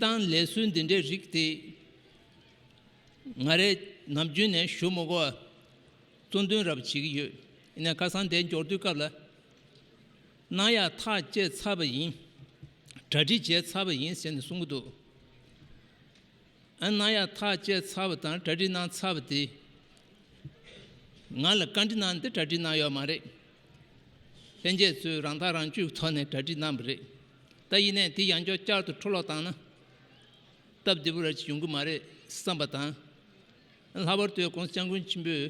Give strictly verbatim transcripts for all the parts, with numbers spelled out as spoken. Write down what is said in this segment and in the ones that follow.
དང་ལས་སྲོལ་འདི་འདྲའི་རིགས་དེ་ང་རས་ནམ་རྒྱུན་ནས་ཞུ་མི་དགོས་པ་གཙོ་འདོན་རབ་བྱེད་ཀྱི་ཡོད། ཡིན་ན་ཁ་སང་དེ་འབྱོར་དུས་སྐབས་ལ། གནང་ཡག་ཐག་བཅད་ཚར་བ་ཡིན། གྲ་སྒྲིག་བྱས་ཚར་བ་ཡིན་ཟེར་ནས་གསུང་གི་འདུག་ཨ་གནང་ཡག་ཐག་བཅད་ཚར་བ་དང་གྲ་སྒྲིག་གནང་ཚར་བ་དེ། ང་ལ་བཀའ་འདྲི་གནང་སྟེ་གྲ་སྒྲིག་གནང་ཡོད་མ་རེད། ལྷན་རྒྱས་ཚོས་རང་ཐག་རང་གཅོད་ཀྱི་ཐོག་ནས་གྲ་སྒྲིག་གནང་བ་རེད། ད་ཡིན་ནའི་དེ་ཡང་བསྐྱར་བསྐྱར་དུ་འཕྲོ་བརླག་བཏང་ན། སྟབས་བདེ་པོ་ར་ཅིག་ཡོང་གི་མ་རེད་བསམ་པ་དང་། ལྷག་པར་དུ་༸གོང་ས་༸སྐྱབས་མགོན་ཆེན་པོས་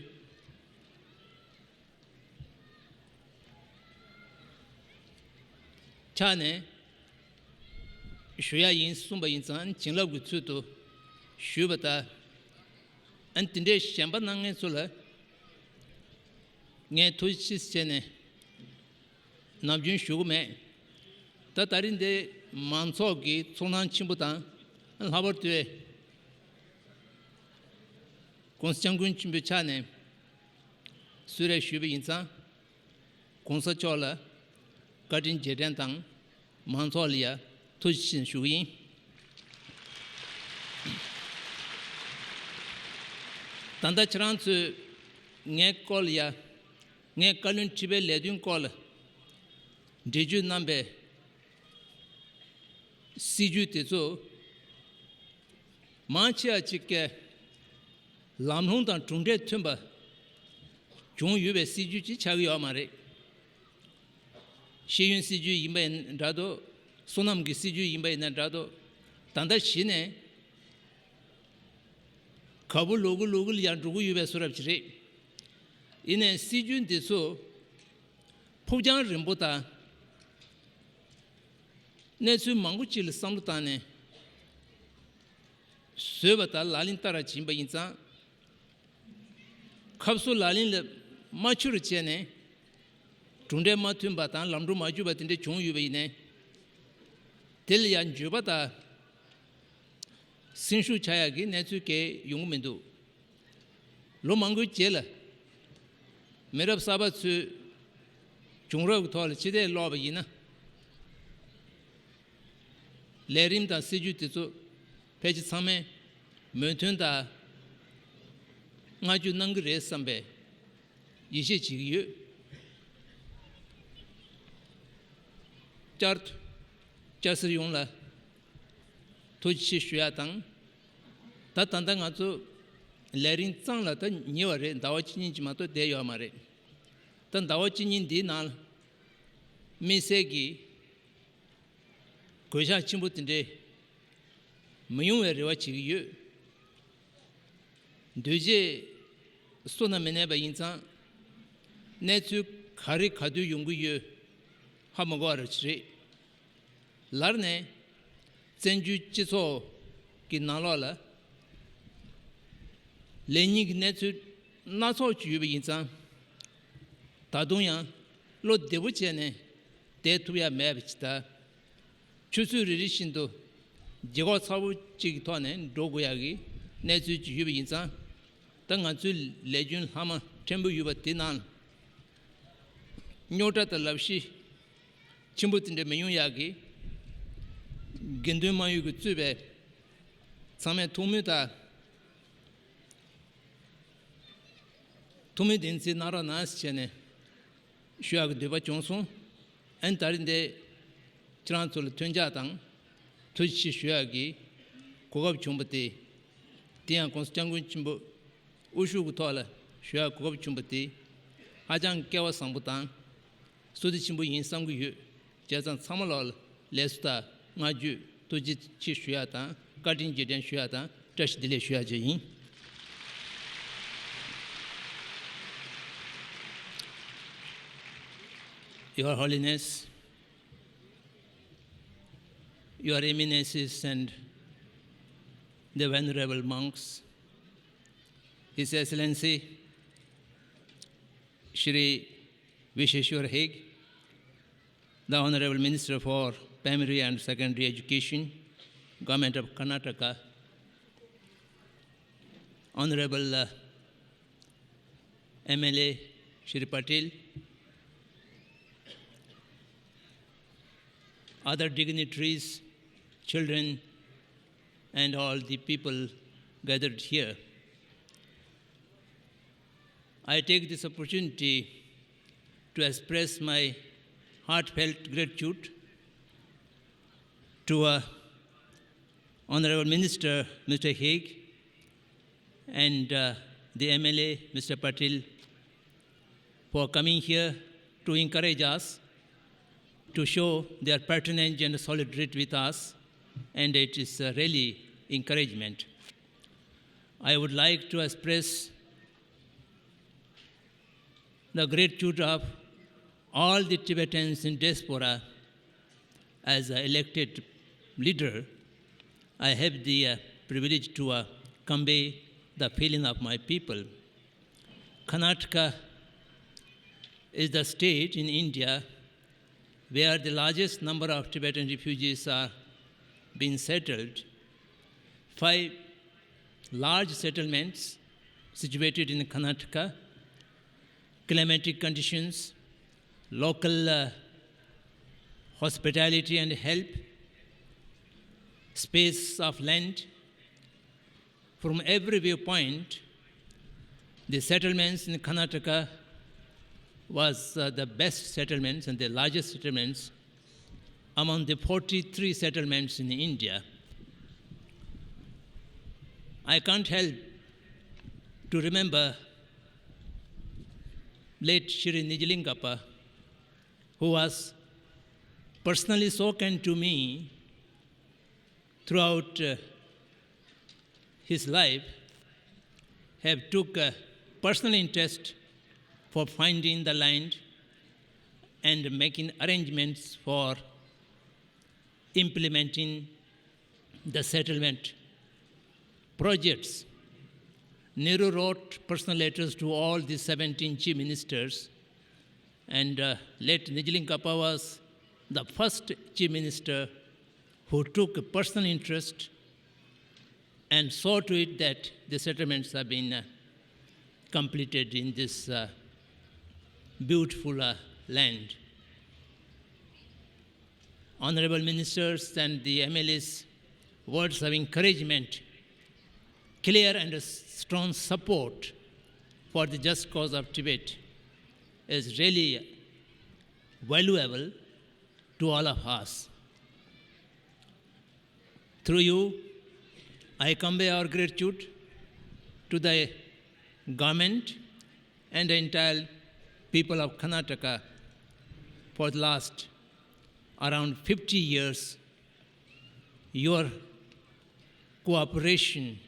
ཕྱག་ནས་ཞུ་ཡ་ཡིན་གསུངས་པ་ཡིན་ཙང་བྱིན་རླབས་ཀྱི་ཚུལ་དུ་ཞུས་པ་ལྟར། ཨ་ནི་དེ་འདྲའི་ཞེན་པ་གནང་མཁན་ཚོ་ལ་ངས་ཐུགས་རྗེ་ཆེ་ཟེར་ནས་ནམ་རྒྱུན་ཞུ་གི་མེད། ད་ད་རིང་འདི་མང་ཚོགས་ཀྱི་ཚོར་སྣང་ཆེན་པོ་དང་། ལྷག་པར་དུ་༸གོང་ས་༸སྐྱབས་མགོན་ཆེན་པོའི་ཕྱག་ནས་གསོལ་རས་ཞུས་པ་ཡིན་ཙང་། ༸གོང་ས་མཆོག་ལ་བཀའ་དྲིན་རྗེས་དྲན་དང་། མང་ཚོགས་ལ་ཡ་ཐུགས་རྗེ་ཆེ་ཞུ་གི་ཡིན། ད་ལྟ་ཁྱེད་རང་ཚོས་ངའི་སྐོར་ལ་ཡ། ངས་བཀའ་བློན་ཁྲི་པའི་ལས་དོན་སྐོར་ལ་འགྲེལ་བརྗོད་གནང་པའི་སྲིད་ཇུས་དེ་ཚོ་མང་ཆེ་བ་ཅིག་གིས་ལམ་ལྷོང་དང་གྲུབ་འབྲས་ཐོན་པ་བྱུང་ཡོད་པའི་སྲིད་ཇུས་ཅིག་ཆགས་ཀྱི་ཡོད་མ་རེད། ཤེས་ཡོན་སྲིད་ཇུས་ཡིན་པ་ཡིན་འདྲ་འདུག་སོ་ནམ་གྱི་སྲིད་ཇུས་ཡིན་པ་ཡིན་ན་འདྲ་འདུག་ད་ལྟ་གཞི་ནས་ག་པོ་ལོག་གི་ལོག་གི་ལ་ཡང་འགྲོ་གི་ཡོད་པའི་བཟོ་འདྲ་ཅིག་རེད། ཡིན་ནའི་སྲིད་ཇུས་འདི་ཚོ་ཕུགས་རྒྱང་རིང་པོ་དང་། གནས་ཚུལ་མང་པོ་ཅིག་ལ་བསམ་བློ་བཏང་ནས་བཟོས་པ་དང་ལག་ལེན་བསྟར་བ་ཅིག་ཡིན་པ་ཡིན་ཙང་། ཁབ་སོ་ལག་ལེན་ལ་མ་འཁྱོལ་བ་བྱས་ནས་གྲུབ་འབྲས་མ་ཐོན་པ་དང་ལམ་འགྲོ་མ་བཅུག་པ་དེ་འདྲ་བྱུང་ཡོད་པ་ཡིན་ནའི། དེ་ལ་ཡང་འགྱོད་པ་དང་སེམས་ཤུགས་ཆག་ཡག་གི་གནས་ཚུལ་གང་ཡང་ཡོང་གི་མི་འདུག་ལོ་མང་པོའི་རྗེས་ལ་མི་རབས་གསར་པ་ཚོས་བྱུང་རབས་ཀྱི་ཐོག་ལ་ཕྱི་བལྟས་ཀློག་པ་ཡིན་ན། ལས་རིམ་དང་སྲིད་ཇུས་དེ་ཚོ་ཕལ་ཆེར་ཚང་མས་མོས་མཐུན་དང་བསྔགས་བརྗོད་གནང་གི་རེད་བསམ་པའི་ཡིད་ཆེས་བྱེད་ཀྱི་ཡོད། བསྐྱར་དུ་སྐྱ་སེར་ཡོངས་ལ་ཐུགས་རྗེ་ཆེ་ཞུ་ཡག་དང་། ད་ད་ལྟ་ང་ཚོ་ལས་རིམ་གཙང་ལ་ད་ཉེ་བ་རེད། ཟླ་བ་གཅིག་གཉིས་ཅིག་མ་གཏོགས་བསྡད་ཡོད་མ་རེད། ད་ཟླ་བ་གཅིག་གཉིས་འདིའི་ནང་ལ་དམིགས་བསལ་གྱི་གོད་ཆག་ཆེན་པོ་དེ་འདྲའི་མི་ཡོང་བའི་རེ་བ་བྱེད་ཀྱི་ཡོད། འདུས་བྱས་སོ་ན་མི་གནས་པ་ཡིན་ཙང་། གནས་ཚུལ་ག་རེ་ག་དུས་ཡོང་གི་ཡོད་ཧ་མ་གོ་བ་རེད། ལར་ནས་བཙན་བྱོལ་སྤྱི་ཚོགས་ཀྱི་ནང་ལོགས་ལ་ལས་རྙིང་གི་གནས་ཚུལ་སྣ་ཚོགས་ཅིག་ཡོད་པ་ཡིན་ཙང་། ད་དུང་ཡང་བློ་བདེ་པོ་བྱས་ནས་བསྡད་ཐུབ་ཡ་མེད་པ་ཅིག་དང་། ཆུ་ཚོད་རེ་རེ་བཞིན་དུ་རྒྱལ་ཁོག་ཚ་པོ་གཅིག་གི་ཐོག་ནས་འགྲོ་དགོས་ཡག་གི་གནས་ཚུལ་ཅིག་ཡོད་པ་ཡིན་ཙང་། ད་ང་ཚོའི་ལས་རྒྱུན་ལྷག་མ་ཕྲན་བུ་ཡོད་པ་དེ་ནང་རྙོག་དྲ་དང་ལབ་གཞི་ཆེན་པོ་དེ་འདྲ་མི་ཡོང་ཡག་གི་དགེ་འདུན་དམངས་ཡོངས་ཀྱིས་གཙོས་པའི་ཚང་མས་ཐུགས་སྨོན་དང་ཐུགས་སྨོན་བདེན་ཚིག་གནང་རོགས་གནང་ཞེས་བྱས་ནས་ཞུ་ཡག་གི་འདོད་པ་བྱུང་སོང་། ཨ་ནི་ད་རེས་འདི་ཁྱེད་རང་ཚོ་ལ་མཐུན་འཇགས་དང་ཐུགས་རྗེ་ཆེ་ཞུ་ཡག་གི་གོ་སྐབས་བྱུང་བ་དེ། དེ་ཡང་༸གོང་ས་༸སྐྱབས་མགོན་ཆེན་པོ་དབུ་བཞུགས་ཀྱི་ཐོག་ལ་ཞུ་ཡག་གོ་སྐབས་བྱུང་བ་དེ་ཧ་ཅང་སྐལ་བ་བཟང་པོ་དང་བསོད་བདེ་ཆེན་པོ་ཡིན་བསམ་གྱི་ཡོད། བྱས་ཙང་ཚང་མ་ལོག་ལ་ལེགས་སོ་དང་བསྔགས་བརྗོད་ཐུགས་རྗེ་ཆེ་ཞུ་ཡག་དང་བཀའ་དྲིན་རྗེས་དྲན་ཞུ་ཡག་དང་བཀྲ་ཤིས་བདེ་ལེགས་ཞུ་ཡག་བཅས་ཡིན། Your Holiness, Your Eminences and the Venerable Monks, His Excellency Shri Visheshwar Hegde, the Honorable Minister for Primary and Secondary Education, Government of Karnataka, Honorable uh, M L A Shri Patil, other dignitaries, children, and all the people gathered here. I take this opportunity to express my heartfelt gratitude to, uh, Honorable Minister Mister Hague and, uh, the M L A Mister Patil for coming here to encourage us, to show their patronage and solidarity with us, and it is, uh, really encouragement. I would like to express the gratitude of all the Tibetans in diaspora. As an elected leader, I have the, uh, privilege to, uh, convey the feeling of my people. Karnataka is the state in India where the largest number of Tibetan refugees are being settled. Five large settlements situated in Karnataka, climatic conditions, local, uh, hospitality and help, space of land. From every viewpoint, the settlements in Karnataka was, uh, the best settlements and the largest settlements among the forty-three settlements in India. I can't help to remember late Shri Nijalingappa, who was personally so kind to me throughout, uh, his life, have took a personal interest for finding the land and making arrangements for implementing the settlement projects. Nehru wrote personal letters to all the seventeen chief ministers, and, uh, late Nijalingappa was the first chief minister who took a personal interest and saw to it that the settlements have been, uh, completed in this, uh, beautiful, uh, land. Honorable ministers and the M L As' words of encouragement, clear and strong support for the just cause of Tibet is really valuable to all of us. Through you, I convey our gratitude to the government and the entire people of Karnataka for the last around fifty years. Your cooperation,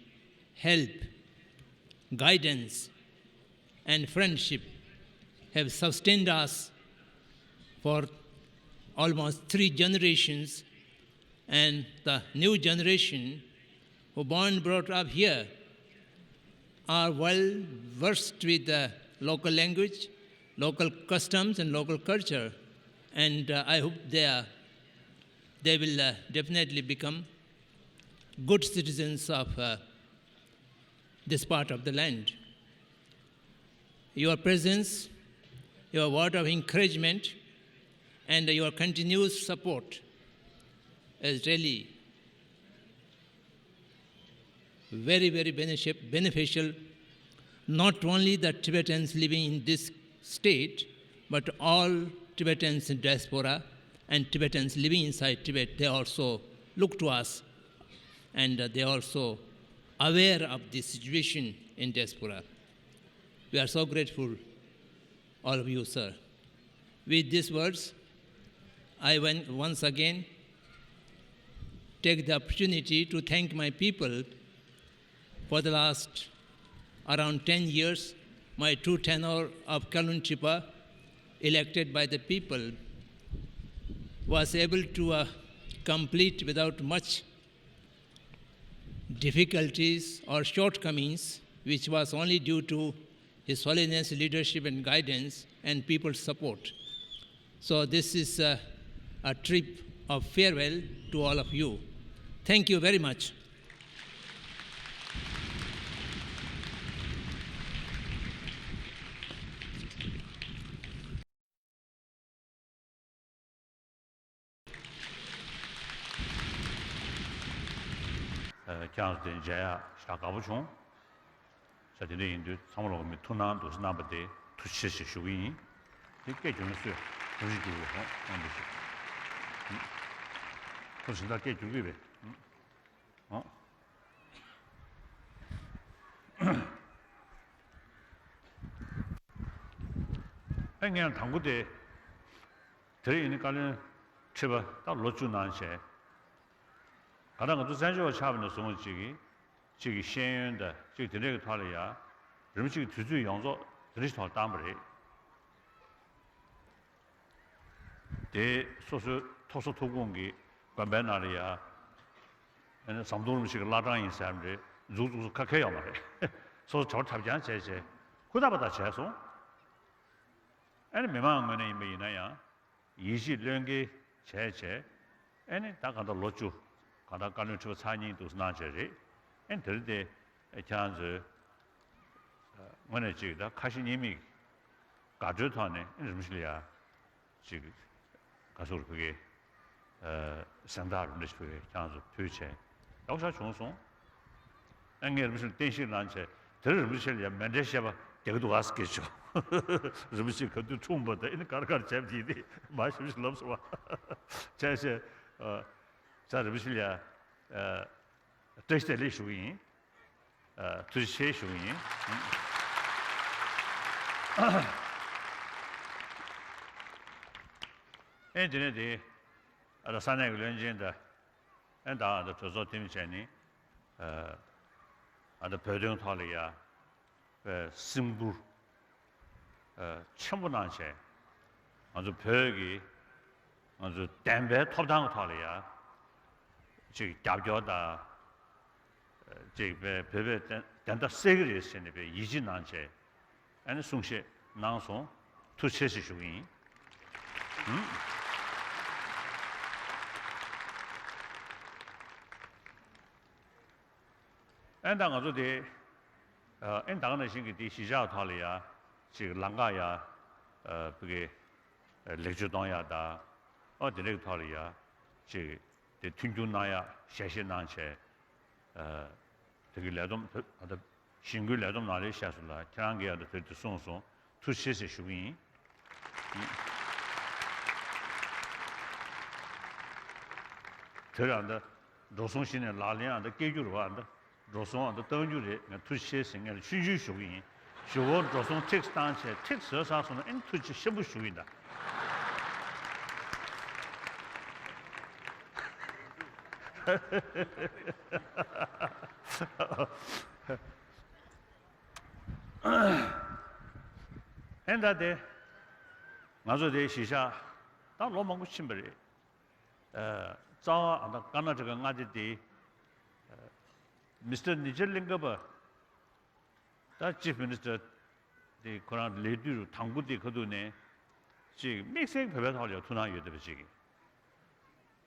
help, guidance, and friendship have sustained us for almost three generations, and the new generation who born brought up here are well versed with the local language, local customs, and local culture, and, uh, I hope they are, they will, uh, definitely become good citizens of, uh, this part of the land. Your presence, your word of encouragement, and your continuous support is really very, very benefi-, beneficial, not only the Tibetans living in this state, but all Tibetans in diaspora and Tibetans living inside Tibet. They also look to us, and, uh, they also aware of the situation in diaspora. We are so grateful, all of you, sir. With these words, I wen-, once again take the opportunity to thank my people for the last around ten years, my true tenure of Kalun Chipa, elected by the people, was able to, uh, complete without much difficulties or shortcomings, which was only due to His Holiness' leadership and guidance and people's support. So this is a, a trip of farewell to all of you. Thank you very much. ཨ། ཁྱེད་རང་ཚོ་དེ་མཇལ་ཡག་ཞེ་དྲག་དགའ་པོ་བྱུང་། ས་དེ་འདྲ་ཡིན་དུས་ཚང་མ་ལོག་མི་ཐུགས་སྣང་འདུག་སེ་གནང་པ་དེ་ཐུགས་རྗེ་ཆེ་ཞུ་གི་ཡིན། དེ་སྐད་བྱུང་ན་སུས་ཐུགས་རྗེ་ཆེ་ཞུ་གི་ཡོད་ཧོ་ཧོ་འདུག་སེ། ཁོ་གཞན་དག་སྐད་བསྒྱུར་གི་རེད། ཨོ། ཨེ་ངས་དང་པོ་དེ། དེ་རིང་ཡིན་ནི་བཀའ་བློན་ཁྲི་པ་ད་ལོ་བཅུ་གནང་བྱས། ག་ད་ང་ཚོ་བཙན་བྱོལ་བ་ཆགས་པ་ནས་བཟུང་གཅིག་གིས་གཅིག་གི་ཤེས་ཡོན་དང་གཅིག་དེ་འདྲའི་གི་ཐོག་ལ་ཡ། རིམ་གཅིག་དུས་ཚོད་ཡོངས་རྫོགས་དེ་འདྲའི་ཐོག་བཏང་པ་རེད། དེ་སོ་སོའི་ཐོབ་ས་ཐོབ་ཁུངས་ཀྱི་དགོན་པའི་ནང་ལ་ཡ། ཨ་ནི་ཟམ་གདོང་རིན་པོ་ཆེ་གི་བླ་བྲང་ཡིན་ཟེར་ཡ་རེད། འཛུགས་འཛུགས་སུ་ཁ་ཁེལ་ཡོད་མ་རེད། སོ་སོ་བྱ་བ་ཐབས་ཀྱང་བྱས་བྱས་ཧུར་ཐག་པ་ཐག་བྱས་སོང་། ཨ་ནི་མི་མང་ངོས་ནས་ཡིན་པ་ཡིན་ན་ཡང་། ཡིད་ཆེས་བློས་འགེལ་བྱས་བྱས། ཨེ་ནི་ད་གང་ལྟར་ལོ་བཅུ། གང་ལྟར་བཀའ་བློན་ཁྲི་པ་ཚར་གཉིས་འདུག་སེ་གནང་བྱས་རེད། ཨེ་ནི་དེ་རིང་དེ་ཁྱེད་རང་ཚོའི་ངོས་ནས་ཅིག་ད་ཁ་ཞེ་གཉིས་མེད་དགའ་སྤྲོའི་ཐོག་ནས་ཨེ་ནི་རིམ་བཞིན་ལ་ཡ་ཅིག་ག་ཟེར་བོད་སྐད། ཨ། གཟེངས་རྟགས་རིན་པོ་ཆེ་ཁྱེད་རང་ཚོ་ཕུལ་བྱས་ཡག་པོ་ཞེ་དྲག་བྱུང་སོང་། ཨ། ངས་རིན་པོ་ཆེ་ལ་བསྟན་བཤིག་གནང་བྱས་དེར་རིན་པོ་ཆེ་ལ་ཡང་མཎྜལ་བཞེས་པ་རྒྱག་གི་འདུག་ཨ་སྐད་ཆོ། རིན་པོ་ཆེ་ག་དུས་འཁྲུངས་པ་དང་ཨེ་ནི་ག་རེ་ག་རེ་བྱས་པ་དེ་དེ་མ་ཞིབ་ཞིབ་ལབ་སོང་བ། བྱས་བྱས། ཨ། ས་རིན་པོ་ཆེ་ལ་ཡང་། ཨ། བཀྲ་ཤིས་བདེ་ལེགས་ཞུ་གི་ཡིན། ཨ། ཐུགས་རྗེ་ཆེ་ཞུ་གི་ཡིན། ཨེ་དེ་ནས་དེ། ཨ། ད་ས་གནས་ཀྱི་བློན་ཆེན་དང་། ཨེ་ད་ཨ་ད་གྲོས་ཚོགས་འཐུས་མི་བྱས་ནི། ཨ། ཨ་ད་བོད་དོན་ཐོག་ལ་ཡ། ཨ། སེམས་ཁུར། ཨ། ཆེན་པོ་གནང་བྱས། ང་ཚོ་བོད་ཀྱི་ང་ཚོ་བདེན་པའི་ཐོབ་ཐང་གི་ཐོག་ལ་ཡ། ཅིག་རྒྱབ་སྐྱོར་དང་། ཅིག་བོད་པའི་བདེན་མཐའ་གསལ་གྱི་རེད་ཟེར་ནས་བའི་ཡིད་ཆེས་གནང་བྱས། ཨ་ནི་གསུང་བཤད་གནང་སོང་། ཐུགས་རྗེ་ཆེ་ཞུ་གི་ཡིན། ཨ་ནི་ད་ང་ཚོ་དེ། ཨ། ཨ་ནི་ད་ག་ནང་བཞིན་གྱི་དེ་གཞིས་ཆགས་ཐོག་ལ་ཡ། ཅིག་ལམ་ཁ་ཡ། ཨ། བོད་སྐད་ལེགས་བཅོས་གཏོང་ཡ་དང་། ཨ། དེ་འདྲའི་ཐོག་ལ་ཡ། ཅིག་དེ་མཐུན་འགྱུར་གནང་ཡ་ཞལ་བཞེས་གནང་བྱས། ཨ། དེ་གི་ལས་བསྡོམས་ད་ལྟ་གཞེན་སྐུལ་ལས་བསྡོམས་ནང་ལ་བཤད་སོང་ལ། ཁྱེད་རང་གིས་ཡང་དེ་དེ་གསུངས་སོང་། ཐུགས་རྗེ་ཆེ་ཞུ་གི་ཡིན། དེར་ཡང་ད་འགྲོ་སོང་གཞི་ནས་ལག་ལེན་ཡང་ད་སྐྱེལ་རྒྱུ་རེད་བ། ད་འགྲོ་སོང་ཡང་ད་གཏང་རྒྱུ་རེད། ངས་ཐུགས་རྗེ་ཆེ་ཟེར། ངས་ལ་ཆུང་ཆུང་ཞུ་གི་ཡིན། གཞུག་གུར་འགྲོ་སོང་ཁྲིགས་བཏང་བྱས་ཁྲིགས་བཟོས་ཚར་སོང་ན་ཨེ་ནི་ཐུགས་རྗེ་ཆེ་ཆེན་པོ་ཞུ་གི་ཡིན་ད། ཨེ་ད་དེ། ང་ཚོ་དེ་གཞིས་ཆགས་ད་ལོ་མང་པོ་ཕྱིན་པ་རེད། ཨ། རྩ་བ་ཨ་ད་ཀར་ནཱ་ཊ་ཀ་མངའ་སྡེ་དེ། ཨ། མི་སི་ཊར་ནི་ཇར་ལིང་ག་པ། ད་ཅིཕ་མི་ནི་སི་ཊར་དེ་ཁོ་རང་ལས་དུས་དང་པོ་དེ་ཁ་ཐུག་ནས་ཅིག་དམིགས་བསལ་བོད་པའི་ཐོག་ལ་ཡང་ཐུགས་སྣང་ཡོད་བསྡད་པ་ཅིག་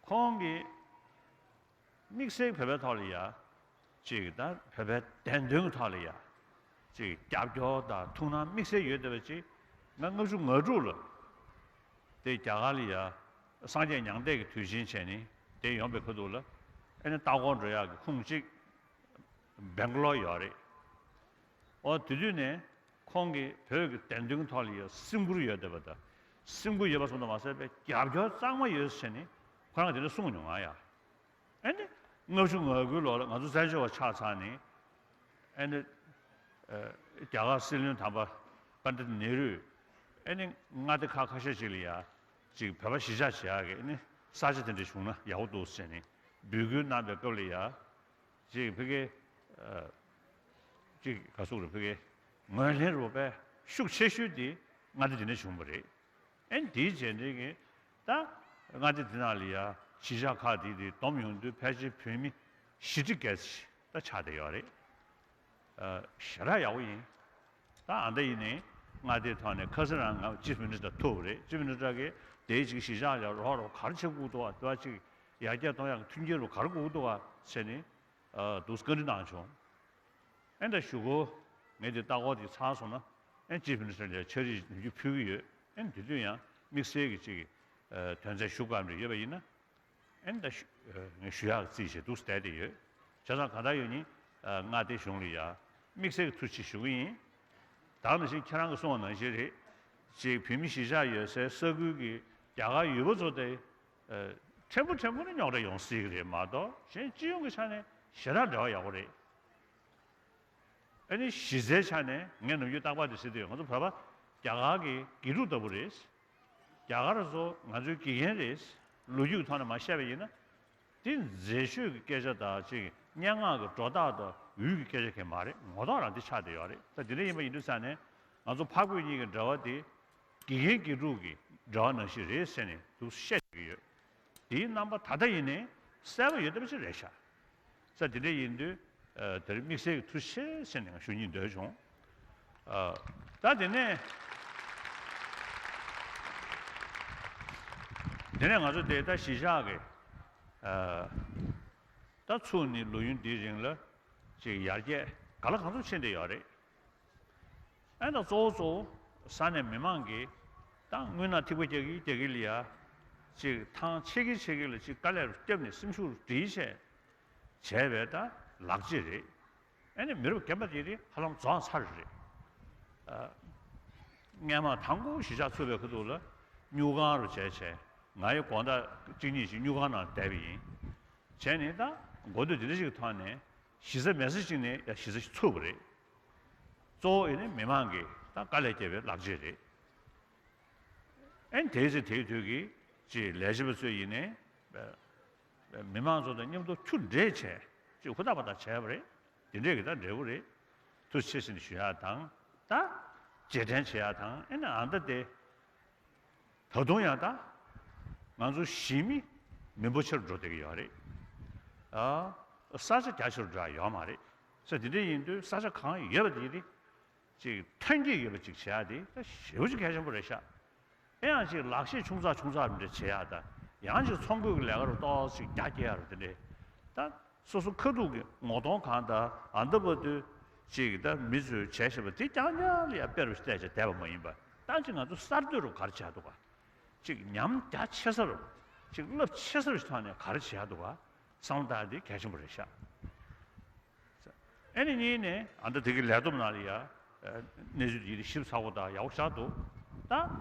ཁོང་གིས་དམིགས་བསལ་བོད་པའི་ཐོག་ལ་ཡ་ཅིག་ད་བོད་པའི་བདེན་དོན་གྱི་ཐོག་ལ་ཡ་ཅིག་རྒྱབ་སྐྱོར་དང་ཐུགས་སྣང་དམིགས་བསལ་ཡོད་བསྡད་པ་ཅིག་ང་ལྔ་བཅུ་ང་དྲུག་ལ་དེ་རྒྱ་གར་ལ་ཡ་སངས་རྒྱས་མྱང་འདས་ཀྱི་དུས་ཆེན་བྱས་ནས་དེ་ཡོང་པའི་ཁ་ཐུག་ལ་ཨེ་ནི་ལྟ་སྐོར་འགྲོ་ཡག་གི་ཁུངས་གཅིག་སྦེང་ག་ལོར་ཡོད་རེད། ཨོ་དེ་དུས་ནས་ཁོང་གིས་བོད་ཀྱི་བདེན་དོན་ཐོག་ལ་ཡོད་སེམས་ཁུར་ཡོད་བསྡད་པ་དང་། སེམས་ཁུར་ཡོད་པ་ཙམ་དུ་མ་ཟད་པའི་རྒྱབ་སྐྱོར་གཙང་མ་ཡོད་ཟེར་ནས་ཁོ་རང་གིས་དེ་འདྲ་གསུངས་མྱོང་ང་ཡ། ཨེ་ནི་ལྔ་བཅུ་ང་དགུའི་ལོ་ལ་ང་ཚོ་བཙན་བྱོལ་བ་ཆགས་ཚར་ནས་ཨེ་ནི་ཨ་རྒྱ་གར་སྲིད་བློན་དམ་པ་པཎྜི་ཏ་ནེ་རུས་ཨེ་ནི་མངའ་སྡེ་ཁག་ཁ་ཤས་ཅིག་ལ་ཡ་ཅིག་བོད་པ་གཞིས་ཆགས་བྱེད་ཡག་གི་ཨེ་ནི་ས་ཆ་དེ་འདྲ་བྱུང་ན་ཡག་པོ་འདུག་ཟེར་ནས་འབོད་སྐུལ་གནང་པའི་སྐབས་ལ་ཡ། ཅིག་ཕ་གི། ཨ། ཅིག་ག་ཟེར་དགོས་རེད། ཕ་གི་ངོས་ལེན་རོགས་པའི་ཤུགས་ཆེ་ཤོས་དེ་མངའ་སྡེ་འདི་ནས་བྱུང་བ་རེད། ཨེ་འདིའི་རྗེས་འདྲེན་གྱི་ད་མངའ་སྡེ་འདི་ནང་ལ་ཡ་གཞིས་ཆགས་ཁག་དེ་དེ་བསྡོམས་ཡོང་དུས་ཕལ་ཆེར་བོད་མི་བཞི་ཁྲི་བརྒལ་ཙམ་ད་ཆགས་བསྡད་ཡོད་རེད། ཨ། ཞེ་དྲག་ཡག་པོ་ཡིན། ད་ཨ་ད་ཡིན་ནའི་མངའ་སྡེའི་ཐོག་ནས་ཁ་སང་རང་ང་ཅིཕ་མི་ནི་སི་ཊར་ཐུག་པ་རེད། ཅིཕ་མི་ནི་སི་ཊར་གིས་དེའི་ཅིག་གཞིས་ཆགས་ལ་རོགས་རོགས་ག་རེ་བྱེད་དགོས་འདུག་བ། དེ་བ་ཅིག་ཡར་རྒྱས་གཏོང་ཡག་གི་མཐུན་རྐྱེན་རུ་ག་རེ་དགོས་འདུག་བ་ཟེར་ནས། ཨ། འདུག་བཀའ་འདྲི་གནང་བྱུང་། ཨེ་ད་གཞུག་གུ་ངས་དེ་ལྟ་སྐོར་དེ་ཚར་སོང་ན་ཨེ་ཅིཕ་མི་ནི་སི་ཊར་ལ་ཕྱག་བྲིས་ནམ་རྒྱུན་ཕུལ་གྱི་ཡོད། ཨེ་དེ་དུས་ཡང་དམིགས་བསལ་གྱི་ཅིག་ཨ། དོན་ཚན་ཞུ་དགོས་རེ་ཡོད་པ་ཡིན་ན་ཨེ་ད་ཞུ་ཨ། ངས་ཞུ་ཡག་རྩིས་བྱས་འདུག་བསྡད་དེ་ཡོད། བྱས་ཙང་གང་ལྟར་ཡོད་ཉིན་མངའ་སྡེ་གཞུང་ལ་ཡ་དམིགས་བསལ་གྱི་ཐུགས་རྗེ་ཆེ་ཞུ་གི་ཡིན། ད་ནང་བཞིན་ཁྱེད་རང་གིས་གསུངས་པ་ནང་བཞིན་རེད། ཅིག་བོད་མི་གཞིས་ཆགས་ཡོད་སའི་ས་ཁུལ་གྱི་རྒྱ་གར་ཡུལ་པ་ཚོ་དེ་ཕྲན་བུ་ཕྲན་བུ་ནས་རྙོག་དྲ་ཡོང་སྲིད་ཀྱི་རེད་མ་གཏོགས། གཞན་སྤྱི་ཡོངས་ཀྱི་ཆ་ནས་ཞེ་དྲག་འབྲེལ་བ་ཡག་པོ་རེད། ཨ་ནི་གཞི་རྩའི་ཆ་ནས་ངས་ནམ་རྒྱུན་རྟག་པར་དེ་ཟེར་དུས། ང་ཚོ་བོད་པ་རྒྱ་གར་གྱི་དགེ་ཕྲུག་ལྟ་བུ་རེད། རྒྱ་གར་ཚོ་ང་ཚོའི་དགེ་རྒན་རེད། ལོ་རྒྱུས་ཀྱི་ཐོག་ནས་མར་བཤད་པ་ཡིན་ན། དེ་མཛེས་ཤོས་ཀྱི་སྐད་ཆ་དང་ཅིག་སྙན་ངག་གི་སྒྲོ་བཏགས་དང་འུད་ཀྱི་སྐད་ཆ་གང་ཡང་མ་རེད། ངོ་ཐོག་རང་དེ་ཆགས་བསྡད་ཡོད་རེད། ད་དེ་འདྲ་ཡིན་པ་ཡིན་དུས་ཙང་ནས་ང་ཚོ་ཕ་བརྒྱུད་གཉིས་ཀྱི་འབྲེལ་བ་དེ་དགེ་རྒན་དགེ་ཕྲུག་གི་འབྲེལ་བ་ནང་བཞིན་རེད་ཟེར་ནས་འདུག་བཤད་བསྡད་ཀྱི་ཡོད། དེའི་རྣམ་པ་ད་ལྟ་ཡིན་ནའི་གསལ་པོ་ཡོད་བསྡད་པ་ཅིག་རེད་ཤག། ས་དེ་འདྲ་ཡིན་དུས། ཨ། དེར་དམིགས་བསལ་གྱི་ཐུགས་རྗེ་ཆེ་ཟེར་ནས་ང་ཞུ་སྙིང་འདོད་བྱུང་། ཨ། ད་དེ་ནས། དེ་ནས་ང་ཚོ་དེ་ད་གཞིས་ཆགས་ཀྱི། ཨ། ད་ཚུགས་ནས་ལོ་ཡུན་འདིའི་རིང་ལ་ཅིག་ཡར་རྒྱས་ག་ལ་གང་འཚམ་ཕྱིན་བསྡད་ཡོད་རེད། ཨ། ད་གཙོ་བོ་གཙོ་བོ་ས་གནས་མི་མང་གིས་ད་དངོས་གནས་ཐིགས་པ་རྒྱག་གི་རྒྱག་གི་ལ་ཡ། ཅིག་ཐང་ཆད་གི་ཆད་གི་ལ་ཅིག་དཀའ་ལས་བརྒྱབ་ནས་སེམས་ཤུགས་སྒྲིལ་བྱས་བྱས་པའི་ད་ལག་རྗེས་རེད། ཨ་ནི་མི་རབས་རྒན་པ་དེ་རིགས་ཧ་ལམ་རྫོགས་ཚར་རེད། ཨ། སྔས་མ་དང་པོ་གཞིས་ཆགས་ཚུགས་པའི་ཁ་ཐུག་ལ་སྨྱུག་ཁང་རུ་བྱས་བྱས། ང་ཡི་དགོང་དག་གཅིག་གཉིས་ཤིག་སྨྱུག་ཁང་ནང་བསྡད་པ་ཡིན། བྱས་ནས་ད་དགོས་འདོད་དེ་འདྲ་ཞིག་གི་ཐོག་ནས་གཞི་རྩ་མེད་ས་ཅིག་ནས་ཡང་གཞི་རྩ་ཞིག་ཚུགས་པ་རེད། གཙོ་བོ་ཨེ་ནི་མི་མང་གིས་ད་དཀའ་ལས་བརྒྱབ་པའི་ལག་རྗེས་རེད། ཨེ་ནི་དེའི་ཚེ་དེའི་དུས་ཀྱི་ཅིག་ལས་བྱེད་པ་ཚོས་ཡིན་ནའི་མི་མང་ཚོ་དང་མཉམ་དུ་ཁྱུ་འབྲེལ་བྱས་ཅིག་ཧུར་ཐག་པ་ཐག་བྱས་པ་རེད། དེ་འདྲས་ཀྱི་ད་འབྲས་བུ་རེད། ཐུགས་རྗེ་ཆེ་ཟེར་ནས་ཞུ་ཡག་དང་། ད་རྗེས་དྲན་བྱེད་ཡག་དང་། ཨེ་ནི་ཨ་མདའ་དེ། ད་དུང་ཡང་ད་ང་ཚོ་གཞིས་མི་མི་འབོར་ཆེ་རུ་འགྲོ་བསྡད་ཀྱི་ཡོད་རེད། ཨ། ས་ཆ་རྒྱ་ཆེ་རུ་འགྲོ་ཡག་ཡོད་མ་རེད། ས་དེ་འདྲ་ཡིན་དུས་ས་ཆ་གང་ཡོད་པ་དེ་དེ་ཅིག་ཐོན་སྐྱེད་ཡོད་པ་ཅིག་བྱེད་ཡག་དེ་ད་ཞེ་པོ་ཅིག་གལ་ཆེན་པོ་རེད་ཤག། ཨེ་ཡང་ཅིག་ལག་ཤེས་ཆུང་ཙག་ཆུང་ཙག་རེ་འདྲ་བྱེད་ཡག་དང་། ཡང་ཅིག་ཚོང་སྐོར་གྱི་ལས་ཀ་རུ་ཏོག་ཙམ་རྒྱ་སྐྱེད་ཡག་རུ་དེ་འདྲས་ད། སོ་སོ་ཁ་ཐུག་གི་ངོ་གདོང་གང་དང་ཨ་མདའ་བར་དུ་ཅིག་ད་མི་ཚོས་བྱས་བཞིན་པ་དེ་རྐྱང་རྐྱང་ལ་ཡང་དཔེ་རུ་བལྟས་བྱས་བསྡད་པ་མ་ཡིན་པ། ད་ཅིག་ང་ཚོ་གསར་གཏོད་རུ་ག་རེ་བྱས་འདུག་ག། ཅིག་ཉམས་རྒྱ་ཆེ་ས་རུ། ཅིག་རླབས་ཆེ་ས་རུ་ཐོག་ནས་ག་རེ་བྱས་འདུག་ག། བསམ་བློ་བཏང་ཡག་དེ་གལ་ཆེན་པོ་རེད་ཤག། ཨེ་ནི་གཉིས་ནས་ཨ་མདའ་དེ་གི་ལས་བསྡོམས་ནང་ལ་ཡ། ཨ། གནས་ཚུལ་དེ་ཞིབ་ཚགས་པོ་དང་ཡག་པོ་བཞག་འདུག། ད་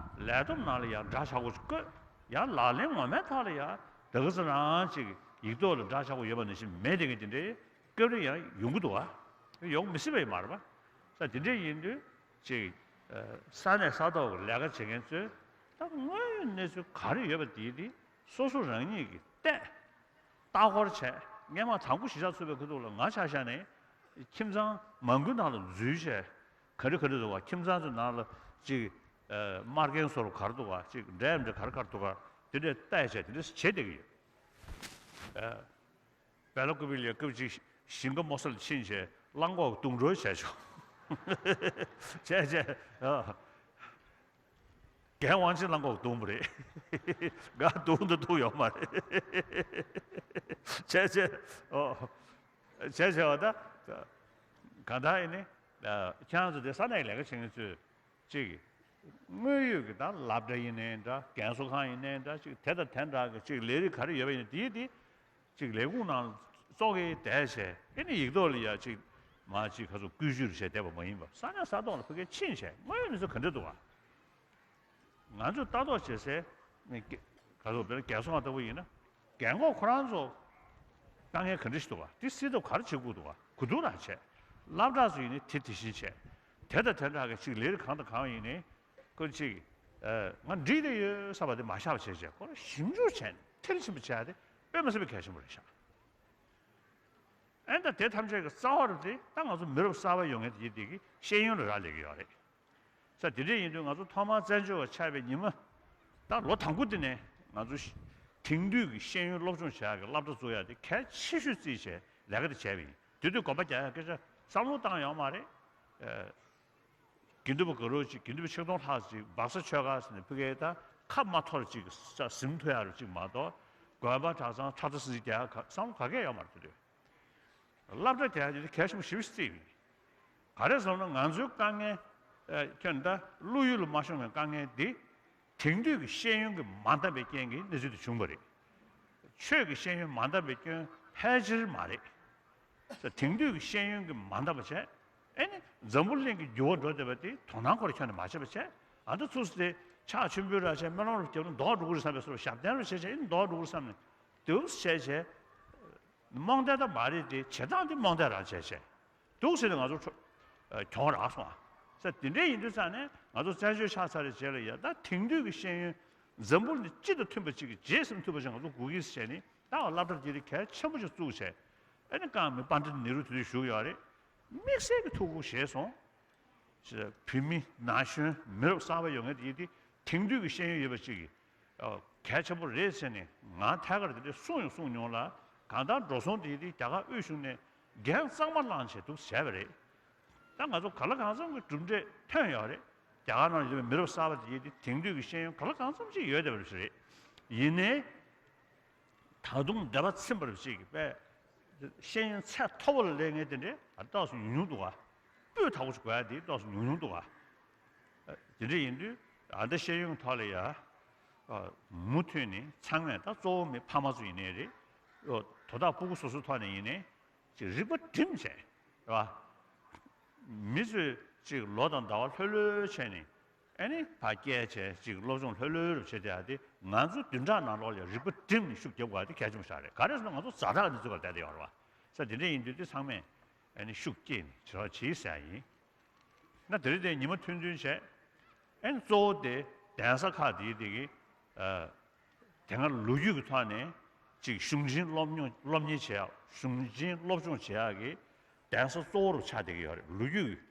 ལས་བསྡོམས་ནང་ལ་ཡང་འདྲ་ཆགས་པོ་ཅིག་བཀོད། ཡང་ལག་ལེན་ངོ་མའི་ཐོག་ལ་ཡང་དེ་ག་ཚོད་རང་ཅིག་ཡིག་ཐོག་ལ་འདྲ་ཆགས་པོ་ཡོད་པ་ནང་བཞིན་མེད་བསྡད་མཁན་དེ་འདྲའི་སྐབས་རེ་ཡང་ཡོང་གི་འདུག་ག། ཡོང་མི་སྲིད་པ་ཡང་མ་རེད་པ། ས་དེ་འདྲ་ཡིན་དུས་ཅིག། ཨ། ས་གནས་ས་ཐོག་གི་ལས་ཀ་བྱེད་མཁན་ཚོས་ད་དངོས་ཡོད་གནས་ཚུལ་ག་རེ་ཡོད་པ་དེ་དེ་སོ་སོ་རང་ཉིད་ཀྱིས་བལྟས། ལྟ་སྐོར་བྱས། སྔས་མ་དང་པོ་གཞིས་ཆགས་ཚུགས་པའི་ཁ་ཐུག་ལ་ང་ཆ་བཞག་ནས་ཁྱིམ་ཚང་མང་པོའི་ནང་ལ་འཛུལ་བྱས། ག་འདྲ་ག་འདྲ་འདུག་ག། ཁྱིམ་ཚང་ཚོའི་ནང་ལ་ཅིག། ཨ། མ་རྒན་གསོ་རུ་ག་རེ་འདུག་ག། ཅིག་འབྲས་འབྲས་ག་རེ་ག་རེ་འདུག་ག། དེ་འདྲས་བལྟས་བྱས་དེ་འདྲས་བྱེད་བསྡད་ཀྱི་ཡོད། ཨ། བེ་ལ་ཀུ་པི་ལ་སྐབས་ཅིག་ཞིང་ཁ་རྨོ་སར་ཕྱིན་བྱས་གླང་གོག་བརྡུང་འགྲོ་བྱས་བྱུང་། བྱས་བྱས། ཨ། རྒན་དབང་ཆེན་གླང་གོག་བརྡུངས་པ་རེད། ང་བརྡུངས་དང་བརྡུངས་ཡོད་མ་རེད། བྱས་བྱས། ཨོ། བྱས་བྱས་པ་ད། གང་ལྟར་ཡིན་ནའི། ཨ། ཁྱེད་རང་ཚོ་དེ་ས་གནས་ཀྱི་ལས་ཀ་བྱེད་མཁན་ཚོས་ཅིག། དངོས་ཡོད་ཀྱི་ད་སློབ་གྲྭ་ཡིན་ནའི་འདྲ། རྒན་གསོ་ཁང་ཡིན་ནའི་འདྲ། ཅིག་དེ་དང་དེ་འདྲ་གི་ཅིག་ལས་རིགས་ག་རེ་ཡོད་པ་ཡིན་ནའི་དེའི་དེ། ཅིག་ལས་ཁུངས་ནང་ཙོག་གེ་བསྡད་བྱས། ཨེ་ནི་ཡིག་ཐོག་ལ་ཡ་ཅིག་མ་ཅིག་ག་ཚོད་བཀོད་ཇུས་རེ་བྱས་བསྡད་པ་མ་ཡིན་པ། ས་གནས་ས་ཐོག་ལ་ཕ་གིར་ཕྱིན་བྱས་དངོས་ཡོད་གནས་ཚུལ་ག་འདྲ་འདུག་ག། ང་ཚོས་ལྟ་རྟོག་བྱེད་སའི་ནི་ག་ཚོད་དཔེར་ན་རྒན་གསོ་ཁང་ལྟ་བུ་ཡིན་ན། རྒན་གོག་ཁོ་རང་ཚོ་དཀའ་ངལ་ག་འདྲ་ཞིག་འདུག་ག། དེ་སེལ་ཐབས་ག་རེ་བྱེད་དགོས་འདུག་ག། གོ་བསྡུར་རང་བྱས། སློབ་གྲྭ་ཚོ་ཡིན་ནའི་དེ་དེ་བཞིན་བྱས། དེ་དང་དེ་འདྲ་གི་ཅིག་ལས་རིགས་གང་དང་གང་ཡིན་ནའི། ཁོ་ཅིག། ཨ། ང་འགྲིག་བསྡད་ཡོད་བསམ་པ་དེ་མ་བཞག་པ་བྱས་བྱས་ཁོ་རང་ཞིབ་འཇུག་བྱས་ནས་མཐིལ་ཕྱིན་པ་བྱས་ཏེ་དཔེ་མི་སྲིད་པའི་གལ་ཆེན་པོ་རེད་ཤག། ཨེ་ད་དེ་ཐམས་ཅད་ཀྱི་རྩ་བ་རུ་དེ་ད་ང་ཚོ་མི་རབས་གསར་པ་ཡོང་མཁན་དེ་དེ་གི་ཤེས་ཡོན་ལ་རག་ལས་ཀྱི་ཡོད་རེད། ས་དེ་འདྲ་ཡིན་དུས་ང་ཚོ་ཐོག་མར་བཙན་བྱོལ་བ་ཆགས་པའི་ཉི་མ། ད་ལོ་དང་པོ་དེ་ནས་ང་ཚོ་དེང་དུས་ཀྱི་ཤེས་ཡོན་སློབ་སྦྱོང་བྱ་ཡག་གི་སློབ་གྲྭ་བཙུགས་ཡག་དེ་གལ་ཆེ་ཤོས་བརྩིས་བྱས་ལས་ཀ་དེ་བྱས་པ་ཡིན། དེ་དུས་གོམ་པ་རྒྱག་ཡག་སྐད་ཆ་བསམ་བློ་བཏང་ཡོད་མ་རེད། ཨ། དགེ་འདུན་པ་དགའ་རོགས་ཅིག། དགེ་འདུན་པ་ཆིག་སྟོང་ལྷག་ཅིག་སྦག་ས་ཆོས་སྒར་ཟེར་ནས་ཕ་གིར་ད་ཁ་མ་འཐོར་ཅིག་ས་ཟིན་ཐུབ་ཡག་རུ་ཅིག་མ་གཏོགས། དགོན་པ་གྲྭ་ཚང་ཁྲག་ཁྲ་སིལ་སིལ་རྒྱག་ཡག་བསམ་བློ་ག་གེ་ཡོད་མ་རེད། དེ་དུས་སློབ་གྲྭ་རྒྱག་ཡག་དེ་གལ་ཆེན་པོ་ཞེ་པོ་ཅིག་བརྩིས་ཡོད། ག་རེ་ཟེར་ན་ང་ཚོའི་དཀའ་ངལ། ཨ། ཁྱོད་ད་བློ་ཡུལ་ལ་མ་ཤོང་བའི་དཀའ་ངལ་འདི། དེང་དུས་ཀྱི་ཤེས་ཡོན་གྱིས་མ་འདང་བའི་རྐྱེན་གྱིས་གནས་ཚུལ་དེ་བྱུང་བ་རེད། ཆོས་ཀྱི་ཤེས་ཡོན་མ་འདང་བའི་སྐྱོན་ཕལ་ཆེར་མ་རེད། ས་དེང་དུས་ཀྱི་ཤེས་ཡོན་གྱིས་མ་འདང་བ་བྱས། ཨེ་ནི་འཛམ་བུ་གླིང་གི་འགྱུར་བ་འགྲོ་བསྡད་པ་དེ་དོ་སྣང་ཁོ་ར་ཁྱོན་ནས་མ་བྱས་པ་བྱས། ཨ་ད་ཚུགས་སུ་དེ་ཕྱག་མཆོད་འབུལ་ར་བྱས། སྨོན་ལམ་ར་རྒྱབ་ན་ལྡོག་འགྲོ་གི་རེད་བསམ་པའི་བཟོ་འདྲ། ཞབས་བརྟན་ར་བྱས་བྱས། ཨེ་ནི་ལྡོག་འགྲོ་གི་རེད་བསམ་ནས་དེ་བས་བྱས་བྱས། རྨོངས་དད་ད་མ་རེད་དེ། བྱེད་སྟངས་དེ་རྨོངས་དད་རང་བྱས་བྱས། འདུག་ཟེར་ནས་ང་ཚོ་ཁྲོ- ཨ་གྱོང་རག་སོང་ཨ། ས་དེ་འདྲའི་ཡིན་དུས་ཙང་ནས་ང་ཚོ་བཙན་བྱོལ་ཆགས་ཚར་བའི་རྗེས་ལ་ཡ། ད་དེང་དུས་ཀྱི་ཤེས་ཡོན་འཛམ་བུ་གླིང་སྤྱི་དང་མཐུན་པ་ཅིག་གི་རྗེས་ཟིན་ཐུབ་པ་ཞིག་ང་ཚོ་དགོས་ཀྱི་ཟེར་ནས། ད་སློབ་གྲྭ་དེ་རིགས་གལ་ཆེན་པོ་ཞིག་བཙུགས་བྱས། ཨ་ནི་རྐང་མི་པཎྜི་ཏ་ནེ་རུ་དེ་དུས་བཞུགས་ཡོད་རེད། དམིགས་བསལ་གྱི་ཐུགས་ཁུར་བཞེས་སོང་། བོད་མི་ན་གཞོན་མི་རབས་གསར་པ་ཡོང་མཁན་དེ་ཡིན་དུས་དེང་དུས་ཀྱི་ཤེས་ཡོན་ཡོད་པ་ཅིག་གི་ཨ་གལ་ཆེན་པོ་རེད་ཟེར་ནས་ང་ཐད་ཀར་དེ་འདྲ་གསུངས་ཡང་གསུངས་མྱོང་ལ། གང་ལྟར་འགྲོ་སོང་དེ་དེ་རྒྱ་གར་དབུས་གཞུང་ནས་འགན་གཙང་མ་བླངས་བྱས་འདུག་བྱས་པ་རེད། ད་ང་ཚོ་གང་ལ་གང་འཚམ་གྱི་གྲུབ་འབྲས་ཐོན་ཡོད་རེད། རྒྱ་གར་ནང་ཡོད་པའི་མི་རབས་གསར་པ་དེ་དེ་དེང་དུས་ཀྱི་ཤེས་ཡོན་གང་ལ་གང་འཚམ་ཅིག་ཡོད་བསྡད་པ་རེད། ཡིན་ནའི། ད་དུང་འདོད་པ་ཚིམ་པ་རུ་ཅིག་གི་པས། ཤེས་ཡོན་ཚད་མཐོ་པོ་ལ་སླེབས་མཁན་དེ་འདྲའི་ཨ་ཏོག་ཙམ་ཉུང་ཉུང་འདུག་ག་སྤུས་དག་པོ་ཞིག་དགོས་ཡ་དེ་ཏོག་ཙམ་ཉུང་ཉུང་འདུག་ག་དེ་འདྲ་ཡིན་དུས་ཨ་ད་ཤེས་ཡོན་ཐོག་ལ་ཡ། ཨ་མུ་མཐུད་ནས་ཚང་མས། ད་གཙོ་བོ་མི་ཕ་མ་ཚོ་ཡིན་ནའི་རེད། དོ་བདག་སྤུ་གུ་སོ་སོའི་ཐོག་ནས་ཡིན་ནའི་ཅིག་རིག་པ་སྒྲིམ་བྱས། རེད་བ། མི་ཚོས་ཅིག་ལོ་དང་ཟླ་བ་ལྷོད་ལྷོད་བྱས་ནས། ཨ་ནི་ཕར་བསྐྱལ་བྱས་ཅིག་སློབ་སྦྱོང་ལྷོད་ལྷོད་རུ་བྱེད་བསྡད་ཡ་དེ། ང་ཚོ་བདུན་ཕྲག་ནང་ལོགས་ལ་རིག་པ་སྒྲིམ་ནས་ཤུགས་རྒྱབ་དགོས་ཡ་དེ་གལ་ཆེན་པོ་ཞིག་རེད། ག་རེ་ཟེར་ན་ང་ཚོ་ཛ་དྲག་གི་གནས་ཚུལ་ཁག་བསྡད་དེ་ཡོད་རེད་བ། ས་དེ་འདྲ་ཡིན་དུས་དེ་ཚང་མས་ཨ་ནི་ཤུགས་བསྐྱེད་ནས་བྱེད་རོགས་བྱེད་ཟེར་ཡ་ཡིན། ན་དེ་རིང་དེ་ཉི་མ་ཐུང་ཐུང་བྱས། ཨ་ནི་གཙོ་བོ་དེ་གདན་ས་ཁག་དེའི་དེ་གི་ཨ། དེ་སྔ་ལོ་རྒྱུས་ཀྱི་ཐོག་ནས་ཅིག་གཞུང་ཆེན་སློབ་སྙོང་སློབ་གཉེར་བྱེད་ཡག་གཞུང་ཆེན་སློབ་སྦྱོང་བྱེད་ཡག་གི་གདན་ས་གཙོ་བོ་རུ་ཆགས་བསྡད་ཀྱི་ཡོད་རེད། ལོ་རྒྱུས་ཀྱི་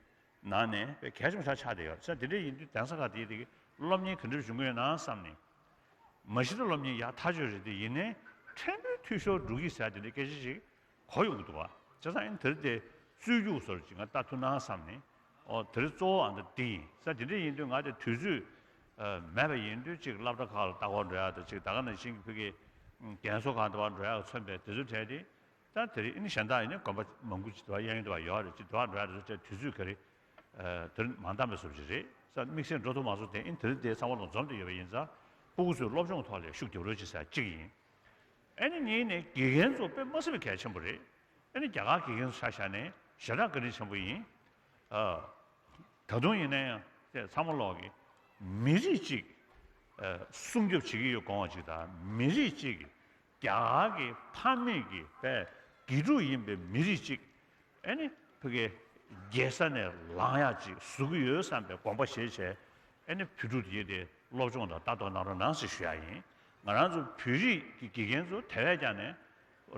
ནང་ནས་དཔེ་གལ་ཆེན་པོ་ཆགས་ཆགས་བསྡད་ཡོད་རེད། ས་དེ་འདྲ་ཡིན་དུས་གདན་ས་ཁག་དེའི་དེ་གི་སློབ་གཉེར་ག་འདྲ་བྱུང་གི་ཡོད་ན་བསམ་ནས། མ་གཞི་ད་སློབ་གཉེར་ཡག་ཐག་ཆོད་རེད། དེ་ཡིན་ནའི་ཕྲན་བུ་འཐུས་ཤོར་འགྲོ་གི་ཟེར་དེ་འདྲའི་སྐད་ཆ་ཞིག་གོ་ཡོང་གི་འདུག་བ། བྱས་ཙང་ཨ་ནི་དེ་རིང་དེ་རྩོད་རྒྱུགས་བཟོ་འདྲ་ཅིག་ང་ལྟ་ཐུབ་ན་བསམ་ནས། ཨོ་དེ་རིང་གཙོ་བོ་ཨ་འདི་འདི་ཡིན། ས་དེ་འདྲ་ཡིན་དུས་ང་དེ་དུས་ཚོད་ཨ་མེད་པ་ཡིན་དུས་ཅིག་སློབ་གྲྭ་ཁག་ལ་ལྟ་སྐོར་འགྲོ་ཡག་དང་། ཅིག་ད་ག་ནང་བཞིན་གྱི་ཕ་གིའི་རྒན་གསོ་ཁང་དུ་བ་འགྲོ་ཡག་མཚོན་པའི་དུས་ཚོད་བྲལ་ཏེ། ད་དེ་རིང་ཨ་ནི་གཞན་དག་ཡིན་ན་དགོན་པ་མང་པོ་ཅིག་དུ་བ་གཡས་གཡོན་དུ་བ་ཡོད་རེད། ཅིག་དུ་བ་འགྲོ་ཡག་དུས་ཚོད་བྲལ། དུས་ཚོད་ག་རེ་ཨ་དེ་རིང་མ་འདང་བའི་བཟོ་འདྲ་ཅིག་རེད། ས་དམིགས་བསལ་འགྲོ་ཐུབ་མ་སོང་། དེ་ཨ་ནི་དེ་རིང་དེ་ཚང་མ་ལ་འཛོམས་ཏེ་ཡོད་པ་ཡིན་ཙང་། སྤུ་གུ་ཚོའི་སློབ་སྦྱོང་ཐོག་ལ་ཤུགས་རྒྱབ་རོགས་བྱེད་ཟེར་གཅིག་ཡིན། ཨ་ནི་གཉིས་ནས་དགེ་རྒན་ཚོ་དཔེ་མ་སྲིད་པའི་གལ་ཆེན་པོ་རེད། ཨ་ནི་རྒྱ་གར་དགེ་རྒན་ཚོ་ཆ་བཞག་ནས་ཞེ་དྲག་བཀའ་དྲིན་ཆེན་པོ་ཡིན། ཨ། ད་དུང་ཡིན་ན་ཡང་དེ་ཚང་མ་ལོག་གི་མི་རིགས་གཅིག་ཨ་སྲུང་སྐྱོབ་བྱེད་ཀྱི་ཡོད་དགོངས་པ་གཅིག་དང་། མི་རིགས་གཅིག་གི་རྒྱ་གར་གྱི་ཕ་མེས་ཀྱི་དཔེ་དགེ་ཕྲུག་ཡིན་པའི་མི་རིགས་གཅིག་ཨ་ནི་ཕ་གི་རྒྱལ་ས་ནས་ལངས་ཡག་ཅིག་བཟོ་གི་ཡོད་བསམ་པའི་དགོངས་པ་བཞེས་བྱས། ཨ་ནི་བོད་ཕྲུག་དེ་དེ་སློབ་སྦྱོང་དང་ལྟ་རྟོག་གནང་རོགས་གནང་ཟེར་ཞུ་ཡག་ཡིན། ང་རང་ཚོ་བོད་རིགས་ཀྱི་དགེ་རྒན་ཚོ་དེ་བས་ཀྱང་ནས་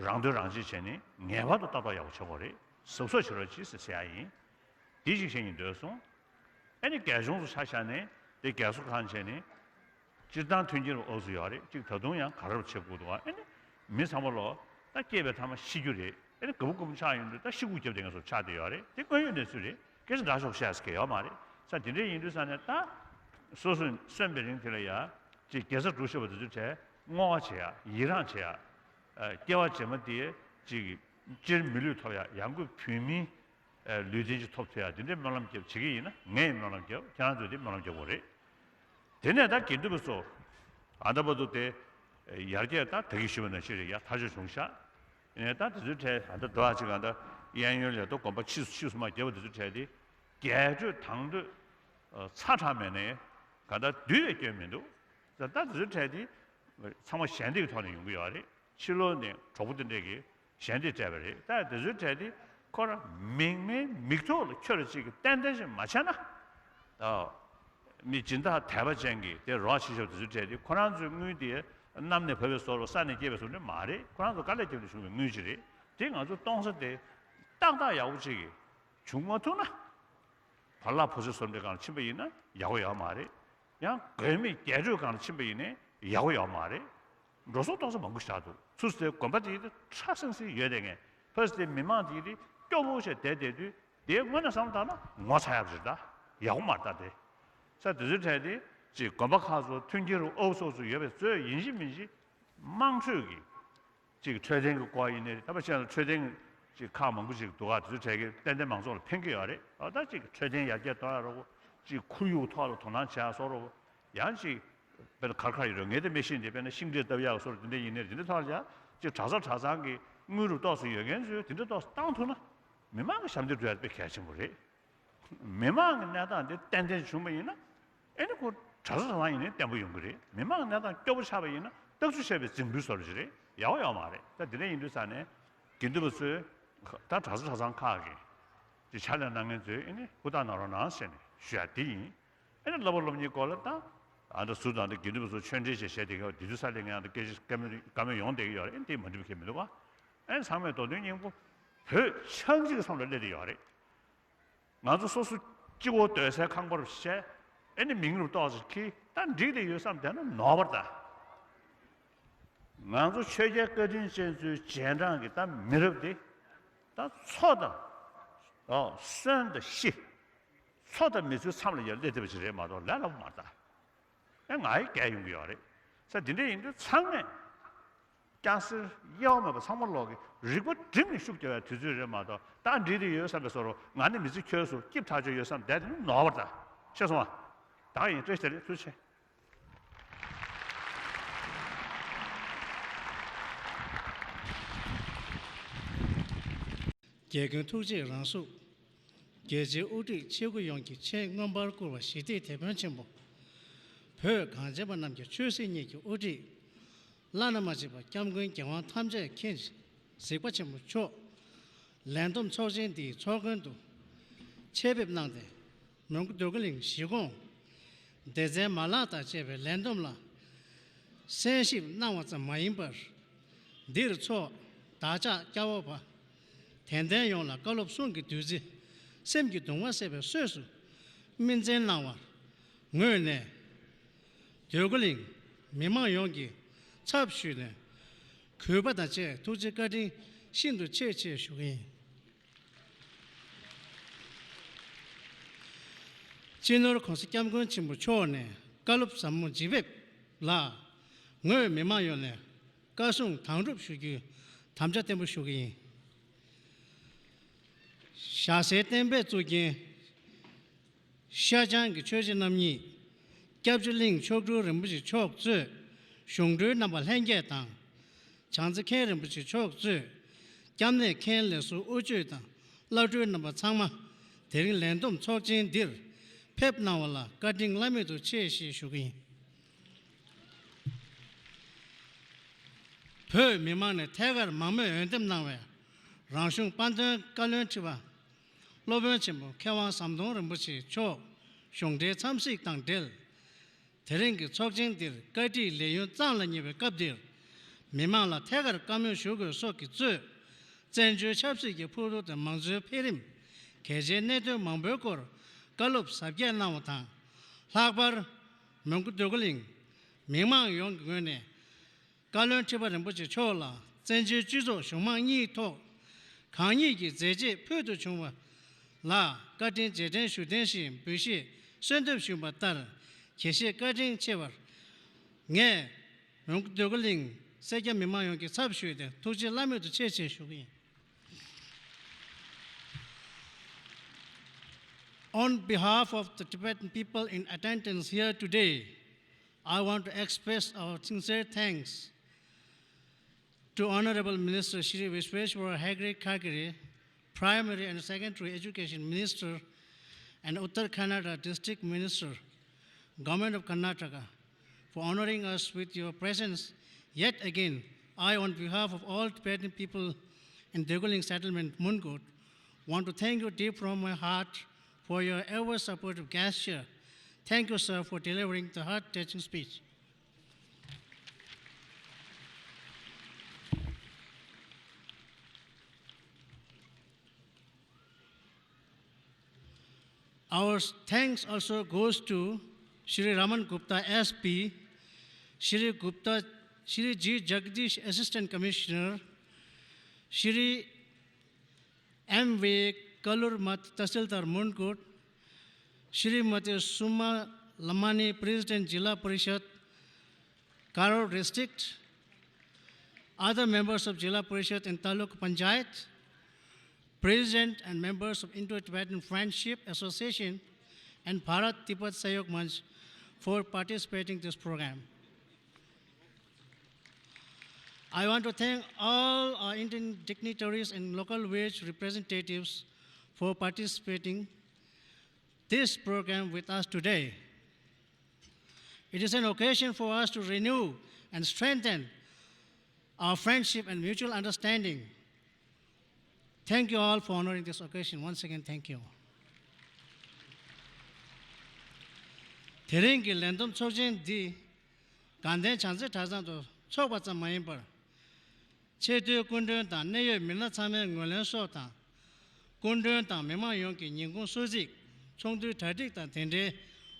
རང་དོན་རང་གཅེས་བྱས་ནས་ངེས་པར་དུ་ལྟ་རྟོག་ཡག་པོ་བྱེད་དགོས་རེད། གཟབ་གཟབ་བྱེད་རོགས་གྱིས་ཟེར་ཟེར་ཡག་ཡིན། དེ་ཞིག་བཤད་སྙིང་འདོད་སོང་། ཨ་ནི་རྒས་གཞོན་ཚོ་ཆ་བཞག་ནས་དེ་རྒས་གསོ་ཁང་བྱས་ནས། སྤྱིར་བཏང་མཐུན་རྐྱེན་ཨོ་ཚོ་ཡོད་རེད། གཅིག་ད་དུང་ཡང་ག་རེ་བྱེད་དགོས་འདུག་ཨ་ནི་མི་ཚང་མ་ལོ་ད་སྐྱེས་པའི་མཐའ་མ་ཤི་རྒྱུ་རེད། ཨ་ནི་ག་བུ་ག་བུ་ཆགས་ཡོང་དུས་ད་ཤི་སྒུག་རྒྱབ་བསྡད་མཁན་ཚོ་ཆགས་བསྡད་ཡོད་རེད། དེ་དངོས་ཡོད་གནས་ཚུལ་རེད། སྐད་ཆ་འདྲ་ཤོག་བཤད་ས་གི་ཡོད་མ་རེད། ས་དེ་འདྲ་ཡིན་དུས་ས་ནས་ད་སོ་སོས་གསོན་པའི་རིང་དེ་ལ་ཡ་ཅིག་དགེ་རྩ་སྒྲུབ་ཤེས་པ་དེ་ཚོའི་གྲས་བསྔོ་བ་བྱེད་ཡ། ཡི་རངས་བྱེད་ཡ། ཨ་སྐྱེ་བ་རྗེས་མ་དེ་ཅིག་སྤྱིར་མི་ལུས་ཐོབ་ཡ། ཡང་སྒོས་བོད་མིའི་ཨ་ལུས་རྟེན་ཅིག་ཐོབ་ཐུབ་ཡ། དེ་འདྲའི་སྨོན་ལམ་རྒྱབ་བྱེད་ཀྱི་ཡིན་ན། ངས་སྨོན་ལམ་རྒྱབ། ཁྱེད་རང་ཚོས་དེ་སྨོན་ལམ་རྒྱབ་དགོས་རེད། དེ་ནས་ད་དགེ་འདུན་པ་ཚོ་ཨ་ད་བར་དུ་དེ་ཡར་རྒྱས་ད་ད་གིན་ཞུས་པ་ནང་བཞིན་རེད་ཡ། ཐག་ཆོད་བྱུང་ཤག་ཡིན་ནའི་ད་དེ་ཚོའི་གྲས་ད་ལྟ་འདུག་ཨ་ཅིག་གང་ལྟར་གཡས་གཡོན་ལས་ད་དགོན་པ་ཕྱིས་སུ་ཕྱིས་སུ་མར་རྒྱབ་པ་དེ་ཚོའི་གྲས་དེ་རྒྱས་སྤྲོས་དང་དོད་ཨ་ཚ་དྲགས་མེད་ནའི་གང་ལྟར་འདུས་པའི་སྐྱོན་མི་འདུག་ད་ད་དེ་ཚོའི་གྲས་དེ་ཚང་མ་ཞལ་འདེབས་ཐོག་ནས་ཡོང་གི་ཡོད་རེད། ཕྱི་ལོགས་ནས་གྲོགས་པོ་དེ་འདྲས་ཀྱིས་ཞལ་འདེབས་སྤྲད་པ་རེད། ད་དེ་ཚོའི་གྲས་དེ་ཁོ་རང་མིག་སྨན་མིག་ཐོག་ལ་ཁྱོད་རང་གཅིག་གིས་ཏན་ཏན་ཞིག་མ་བྱས་ན། ཨ་མི་སྦྱིན་བདག་དད་པ་ཅན་གྱི་དེ་རོགས་ཆེ་ཤོས་དེ་ཚོའི་གྲས་དེ་ཁོ་རང་ཚོའི་དངུལ་དེ་གནམ་ནས་བབས་པའི་བཟོ་འདྲ་ས་ནས་སྐྱེས་པའི་བཟོ་འདྲ་མ་རེད། ཁོ་རང་ཚོ་དཀའ་ལས་བརྒྱབ་ནས་བྱུང་བའི་དངུལ་ཅིག་རེད། དེ་ང་ཚོ་གཏོང་ས་དེ་ཏག་ཏག་ཡག་པོ་ཅིག་གི་བྱུང་མ་ཐུབ་ན། བར་ལག་བུ་ཚ་བཟོ་འདྲ་སྒང་ལ་ཕྱིན་པ་ཡིན་ན་ཡག་པོ་ཡོད་མ་རེད། ཡང་དགོས་མེད་རྒྱས་སྤྲོས་སྒང་ལ་ཕྱིན་པ་ཡིན་ནའི་ཡག་པོ་ཡོད་མ་རེད། འགྲོ་སོང་གཏོང་ས་མང་པོ་བཞག་འདུག་ཚུར་ཟེར་དགོན་པ་དེ་ཡིན་ཏེ་ཁྲ་སིང་སིང་ཡོད་དེ་ངས་ཕར་ཟེར་མི་མང་དེ་ཡིན་ཏེ་སྐྱོ་པོ་བྱས་བསྡད་བསྡད་དུས། དེའི་སྔོན་ནས་བསམ་བློ་བཏང་ན་ངོ་ཚ་ཡག་པོ་རེད་ད། ཡག་པོ་མ་རེད་ད་དེ། ས་དེ་ཚོའི་གྲས་དེ་ཅིག་དགོན་པ་ཁག་ཚོ་མཐུན་རྐྱེན་རུ་ཨོ་སོགས་ཚོ་ཡོད་པའི་ཚོས་ཡིན་གཅིག་མིན་གཅིག་དམངས་ཁྲོད་ཀྱི་ཅིག་འཕྲོད་བསྟེན་གྱི་སྐོར་ཡིན་ནའི་རེད། ད་པ་ཆེན་ལ་འཕྲོད་བསྟེན་ཅིག་ཁག་མང་པོ་ཅིག་འདུག་ག་དེ་ཚོའི་གྲས་ཀྱི་ཏན་ཏན་མང་ཚོགས་ལ་ཕན་གྱི་ཡོད་རེད། ཨ་ད་ཅིག་འཕྲོད་བསྟེན་ཡར་རྒྱས་གཏོང་ཡག་རོགས། ཅིག་ཁོར་ཡུག་ཐོག་ལ་དོ་སྣང་བྱེད་ཡག་སོགས་རོགས། ཡང་ཅིག་དཔེར་ན་གར་ཁ་ཡོད་རེད། ངས་དེ་མི་ཤེས་འདི། དཔེར་ན་ཤིང་འབྲས་བཏབ་ཡག་སོགས་དེ་འདྲ་ཡིན་ནའི་དེ་འདྲ་ཐོག་ལ་ཡང་ཅིག་གྲྭ་ས་གྲྭ་ཚང་གི་ དངོས་གྲུབ་ཏོག་ཙམ་ཡོད་མཁན་ཚོས་དེ་འདྲ་ཏོག་ཙམ་བཏང་ཐུབ་ན། མི་མང་གི་ཞབས་འདེགས་སྒྲུབ་ཡ་དཔེ་གལ་ཆེན་པོ་རེད། མི་མང་གི་གནས་སྟངས་དེ་ཏན་ཏན་བྱུང་བ་ཡིན་ན། ཨེ་ནི་ཁོ་གྲྭ་ས་གྲྭ་ཚང་ཡིན་ནའི་བརྟན་པོ་ཡོང་གི་རེད། མི་མང་གི་གནས་སྟངས་སྐྱོ་པོ་ཆགས་པ་ཡིན་ན་རྟག་ཚུལ་བཤད་པའི་རྫིང་བུའི་བཟོ་འདྲ་ཞིག་རེད། ཡག་པོ་ཡོད་མ་རེད། ད་དེ་འདྲ་ཡིན་དུས་ཙང་ནས་དགེ་འདུན་པ་ཚོས་ད་གྲྭ་ས་གྲྭ་ཚང་ཁག་གི་ཅིག་ཕྱག་ལས་གནང་མཁན་ཚོས་ཨེ་ནི་ཧུར་ཐག་གནང་རོགས་གནང་ཟེར་ནས་ཞུ་ཡ་དེ་ཡིན། ཨེ་ནི་བསླབ་པ་སློབ་གཉེར་སྐོར་ལ་ད་ཨ་འདྲ་ཟུར་དང་འདི་དགེ་འདུན་པ་ཚོ་ཆོས་འབྲེལ་བྱས་བྱས་བསྡད་ཀྱི་ཡོད། དེ་དུས་ས་ལས་ངས་ཨ་འདྲ་སྐད་ཆ་བཀའ་མོལ་བཀའ་མོལ་ཡོང་བསྡད་ཀྱི་ཡོད་རེད། ཨེ་ནི་དེ་མ་འགྲིག་པ་གང་ཡང་མི་འདུག་ག། ཨེ་ནི་ཚང་མས་མདོ་དོན་སྙིང་པོ་བོད་ཆགས་འཇིག་གི་མཚམས་ལ་སླེབས་བསྡད་ཡོད་རེད། ང་ཚོ་སོ་སོ་གཅིག་པོ་སྡོད་སའི་ཁང་པར་བཤད། ཨེ་ནི་མིང་རུ་ཏོག་ཙམ་འཁྱེར། ད་འགྲིག་བསྡད་ཡོད་བསམ་བསྡད་ན་ནོར་བ་རེད་ད། ང་ཚོ་ཆོས་རྒྱལ་བཀའ་དྲིན་ཅན་ཚོའི་རྗེས་འབྲང་གི་ད་མི་རབས་དེ་ད་འཚོ་དང་། ཨོ་གསོན་དང་ཤི། འཚོ་དང་མི་འཚོའི་མཚམས་ལ་ཡར་སླེབས་བསྡད་པ་ཞིག་རེད་མ་གཏོགས་ལས་སླ་པོ་མ་རེད་ད། ཨེ་ང་ཡི་རྒྱལ་ཡོང་གི་ཡོད་རེད། ས་འདི་འདྲ་ཡིན་དུས་ཚང་མས་སྐྱག་སེར་དབྱེ་བ་མེད་པ་ཚང་མ་ལོག་གི་རིག་པ་བསྒྲིམས་ནས་ཤུགས་རྒྱག་པའི་དུས་ཚོད་རེད་མ་གཏོགས། ད་འགྲིག་བསྡད་ཡོད་བསམ་པའི་བཟོ་འདྲ། ང་ནི་མི་ཚེ་འཁྱོལ་སོང་སྐྱིད་ཐག་ཆོད་ཡོད་བསམ་བསྡད་དེ་ནི་ནོར་བ་རེད་ད། ཤེས་སོང་ཨ། ད་ཡིན། བཀྲ་ཤིས་བདེ་ལེགས། ཐུགས་རྗེ་ཆེ། རྒྱལ་མགོན་ཐུགས་རྗེས་རང་གཟུགས། རྒྱལ་སྤྱིའི་དབུ་ཁྲིད་ཆེ་དགུ་ཡོངས་ཀྱི་ཆེས་མངོན་པར་བཀུར་བ་ཞི་བདེའི་དེད་དཔོན་ཆེན་པོ། བོད་གངས་ཅན་པ་རྣམས་ཀྱི་ཆོས་སྲིད་གཉིས་ཀྱི་དབུ་ཁྲིད། བླ་ན་མ་མཆིས་པ་སྐྱབས་མགོན་རྒྱལ་དབང་ཐམས་ཅད་མཁྱེན་གཟིགས་པ་ཆེན་པོ་མཆོག་ལས་བསྡོམས་ཚོགས་ཆེན་འདིའི་ཚོགས་མགོན་དུ་ཆེད་ཕེབས་གནང་སྟེ། མོན་གྷོ་འདོད་རྒུ་གླིང་གཞིས་ཁོངས་སྡེ་ཚན་མ་ལག་དང་བཅས་པའི་ལས་བསྡོམས་ལ་གསན་ཞིབ་གནང་བ་ཙམ་མ་ཡིན་པར། འདིར་འཚོགས་བདག་ཅག་སྐྱབས་འོག་པ་དད་ལྡན་ཡོངས་ལ་བཀའ་སློབ་གསུང་གི་བདུད་རྩི། སེམས་ཀྱི་གདུང་བ་སེལ་བའི་གསོས་སུ་སྨིན་སྩལ་གནང་བར་ངོས་ནས། འདོད་རྒུ་གླིང་མི་མང་ཡོངས་ཀྱི་ཚབ་ཞུས་ནས། གུས་པ་དང་བཅས་ཐུགས་རྗེ་བཀའ་དྲིན་ཤིན་ཏུ་ཆེ་ཆེ་ཞུ་གི་ཡིན། སྤྱི་ནོར་༸གོང་ས་༸སྐྱབས་མགོན་ཆེན་པོ་མཆོག་ནས་བཀའ་སློབ་ཟབ་མོ་ཇི་ཕེབས་ལ། ངོས་མི་མང་ཡོངས་ནས་བཀའ་གསུང་དང་སྒྲུབ་ཞུ་རྒྱུའི་དམ་བཅའ་བརྟན་པོ་ཞུ་གི་ཡིན། ཞྭ་སེར་བསྟན་པའི་གཙུག་རྒྱན། ཤར་བྱང་གི་ཆོས་རྗེ་རྣམ་གཉིས། སྐྱབས་རྗེ་གླིང་མཆོག་སྤྲུལ་རིན་པོ་ཆེ་མཆོག་གཙོས་གཞུང་གྲོས་རྣམ་པ་ལྷན་རྒྱས་དང་། བྱང་རྩེ་མཁན་རིན་པོ་ཆེ་མཆོག་གཙོས་སྐྱབས་གནས་མཁན་ལས་ཟུར་དབུ་ཆོས་དང་བླ་སྤྲུལ་རྣམ་པ་ཚང་མ་དེ་རིང་ལས་བསྡོམས་ཚོགས་ཆེན་འདིར་ཕེབས་གནང་བ་ལ་བཀའ་དྲིན་བླ་མེད་དུ་ཆེ་ཞེས་ཞུ་གི་ཡིན། བོད་མི་མང་ནས་ཐད་ཀར་མང་མོས་འོས་འདེམས་གནང་བའི་རང་གཞུང་དཔལ་ལྡན་བཀའ་བློན་ཁྲི་པ་སློབ་དཔོན་ཆེན་པོ་མཁས་དབང་ཟམ་གདོང་རིན་པོ་ཆེ་མཆོག་གཞུང་འབྲེལ་འཚམས་གཟིགས་དང་འབྲེལ། དེ་རིང་གི་ཚོགས་ཆེན་འདིར་བཀའ་ཁྲིའི་ལས་ཡུན་གཙང་ལ་ཉེ་བའི་སྐབས་འདིར། མི་མང་ལ་ཐད་ཀར་བཀའ་མོལ་ཞུ་དགོས་སོགས་ཀྱི་གཙོས། བཙན་བྱོལ་ཆབ་སྲིད་ཀྱི་ཕུགས་འདུན་དང་མང་གཙོའི་འཕེལ་རིམ། གལ་ཆེའི་གནད་དོན་མང་པོའི་སྐོར་བཀའ་སློབ་ཟབ་རྒྱས་གནང་བ་དང་། ལྷག་པར། མོན་གྷོ་འདོད་རྒུ་གླིང་མི་མང་ཡོངས་ཀྱི་ངོས་ནས། བཀའ་བློན་ཁྲི་པ་རིན་པོ་ཆེ་མཆོག་ལ་བཙན་བྱོལ་སྤྱི་ཚོགས་གཞུང་མང་གཉིས་ཐོག་གང་ཉིད་ཀྱི་མཛད་རྗེས་ཕུལ་དུ་བྱུང་བ་ལ་བཀའ་དྲིན་རྗེས་དྲན་ཞུ་རྟེན་བཞིན་འབུལ་བཞེས་གསོལ་འདེབས་ཞུས་པ་ལྟར་དགྱེས་བཞེས་བཀའ་དྲིན་ཆེ་བར། ངས་མོན་གྷོ་འདོད་རྒུ་གླིང་སེར་སྐྱ་མི་མང་ཡོངས་ཀྱི་ཚབ་ཞུས་ཏེ་ཐུགས་རྗེ་བླ་མེད་དུ་ཆེ་ཞེས་ཞུ་གི་ཡིན། On behalf of the Tibetan people in attendance here today, I want to express our sincere thanks to Honorable Minister Shri Vishweshwar Hegde Khagere, Primary and Secondary Education Minister and Uttar Kannada District Minister, Government of Karnataka, for honoring us with your presence yet again. I, on behalf of all Tibetan people in Deguling settlement, Mongkot, want to thank you deep from my heart for your ever supportive gesture. Thank you, sir, for delivering the heart-touching speech. Our thanks also goes to Shri Raman Gupta, S P, Shri Gupta, Shri G Jagdish, Assistant Commissioner, Shri M V Kalurmat, Tahsildar Mongkot, Shrimati Suma Lamani, President, Jila Parishad, Garo District, other members of Jila Parishad and Taluk Panchayat, President and members of Indo-Tibetan Friendship Association and Bharat Tibet Sahayog Manch for participating this program. I want to thank all our Indian dignitaries and local village representatives for participating this program with us today. It is an occasion for us to renew and strengthen our friendship and mutual understanding. Thank you all for honoring this occasion. Once again, thank you. དེ་རིང་གི་ལས་བསྡོམས་ཚོགས་ཆེན་འདི་དགའ་ལྡན་བྱང་རྩེ་གྲྭ་ཚང་དུ་འཚོགས་པ་ཙམ་མ་ཡིན་པར། ཆེས་མཐོའི་སྐུ་མགྲོན་དང་གནད་ཡོད་མི་སྣ་ཚང་མའི་ངོས་ལེན་སོགས་དང་། སྐུ་མགྲོན་དང་མི་མང་ཡོངས་ཀྱི་ཉིན་གུང་གསོལ་ཚིགས། ཚོགས་འདུའི་གྲ་སྒྲིག་དང་དེ་འབྲེལ་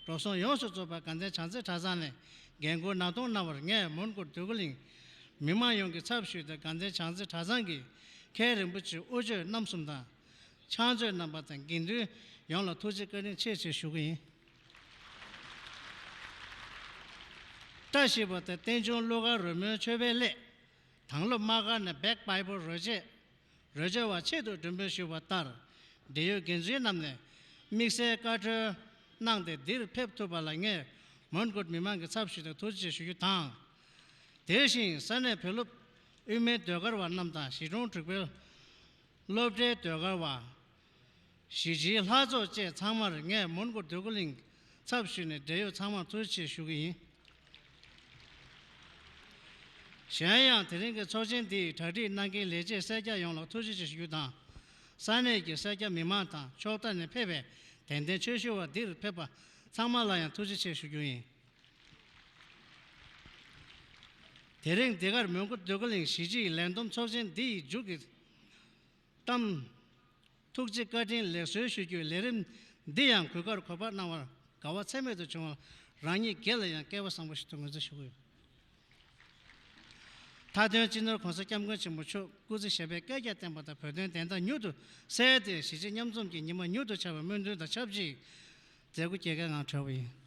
འགྲོ་སོང་ཡོངས་སུ་རྫོགས་པ་དགའ་ལྡན་བྱང་རྩེ་གྲྭ་ཚང་ནས་འགན་འཁུར་ནང་གཏོང་གནང་བར་ངས་མོན་གྷོ་འདོད་རྒུ་གླིང་མི་མང་ཡོངས་ཀྱི་ཚབ་ཞུས་ཏེ་དགའ་ལྡན་བྱང་རྩེ་གྲྭ་ཚང་གི་མཁན་རིན་པོ་ཆེ་དབུ་མཆོད་རྣམ་གསུམ་དང་། ཕྱག་མཛོད་རྣམ་པ་དང་དགེ་འདུན་ཡོངས་ལ་ཐུགས་རྗེ་བཀའ་དྲིན་ཆེ་ཞེས་ཞུ་གི་ཡིན། བཀྲ་ཤིས་པ་དང་རྟེན་འབྱུང་གླུ་གར་རོལ་མོའི་མཆོད་པའི་སླད། དང་སློབ་དམག་སྒར་ནས་བེག་པའི་པོ་རོལ་ཆས། རོལ་ཆ་བ་ཆེད་དུ་གྲོས་མོལ་ཞུས་པ་ལྟར། འབྲེལ་ཡོད་འགན་འཛིན་རྣམས་ནས་དམིགས་བསལ་བཀའ་འཁྲོལ་གནང་སྟེ་འདིར་ཕེབས་ཐུབ་པ་ལ་ངས་མོན་གྷོ་མི་མང་གི་ཚབ་ཞུས་ཏེ་ཐུགས་རྗེ་ཆེ་ཞུ་རྒྱུ་དང་། དེ་བཞིན་ས་གནས་བོད་སློབ་དབུ་མའི་ཟློས་གར་བ་རྣམས་དང་གཞིས་གྲོང་དྲུག་པའི་སློབ་གྲྭའི་ཟློས་གར་བ། གཞིས་བྱེས་ལྷ་ཚོགས་བཅས་ཚང་མར་ངས་མོན་གྷོ་འདོད་རྒུ་གླིང་ཚབ་ཞུས་ནས་འབྲེལ་ཡོད་ཚང་མར་ཐུགས་རྗེ་ཆེ་ཞུ་གི་ཡིན། གཞན་ཡང་དེ་རིང་གི་ཚོགས་ཆེན་འདིའི་གྲ་སྒྲིག་གནང་མཁན་ལས་བྱེད་སེར་སྐྱ་ཡོངས་ལ་ཐུགས་རྗེ་ཆེ་ཞུ་རྒྱུ་དང་། ས་གནས་ཀྱི་སེར་སྐྱ་མི་མང་དང་ཕྱོགས་མཐའ་ནས་ཕེབས་པའི་དད་ལྡན་ཆོས་ཞུ་བ་འདིར་ཕེབས་པ་ཚང་མ་ལ་ཡང་ཐུགས་རྗེ་ཆེ་ཞུ་རྒྱུ་ཡིན། དེ་རིང་འདི་གར་མོན་གྷོ་འདོད་རྒུ་གླིང་གཞིས་བྱེས་ཀྱི་ལས་བསྡོམས་ཚོགས་ཆེན་འདི་ཡི་མཇུག་གི་གཏམ། ཐུགས་རྗེ་བཀའ་དྲིན་ལེགས་གསོལ་ཞུ་རྒྱུའི་ལས་རིམ་འདི་ཡང་གོས་དཀར་གོ་འཕང་གནང་བར་དགའ་བ་ཚད་མེད་དུ་བྱུང་བར་རང་ཉིད་སྒེར་ལ་ཡང་སྐལ་བ་བཟང་པོ་ཞིག་ཏུ་ངོས་འཛིན་ཞུ་གི་ཡོད། མཐའ་དོན་སྤྱི་ནོར་༸གོང་ས་༸སྐྱབས་མགོན་ཆེན་པོ་མཆོག་སྐུ་ཚེ་ཞབས་པད་བསྐལ་བརྒྱར་བརྟན་པ་དང་བོད་དོན་བདེན་མཐའ་མྱུར་དུ་གསལ་ཏེ་གཞིས་བྱེས་མཉམ་འཛོམས་ཀྱི་ཉི་མ་མྱུར་དུ་འཆར་བའི་སྨོན་འདུན་དང་ཆབས་ཅིག་མཛད་སྒོ་རྒྱལ་ཁའི་ངང་གྲོལ་བ་ཡིན།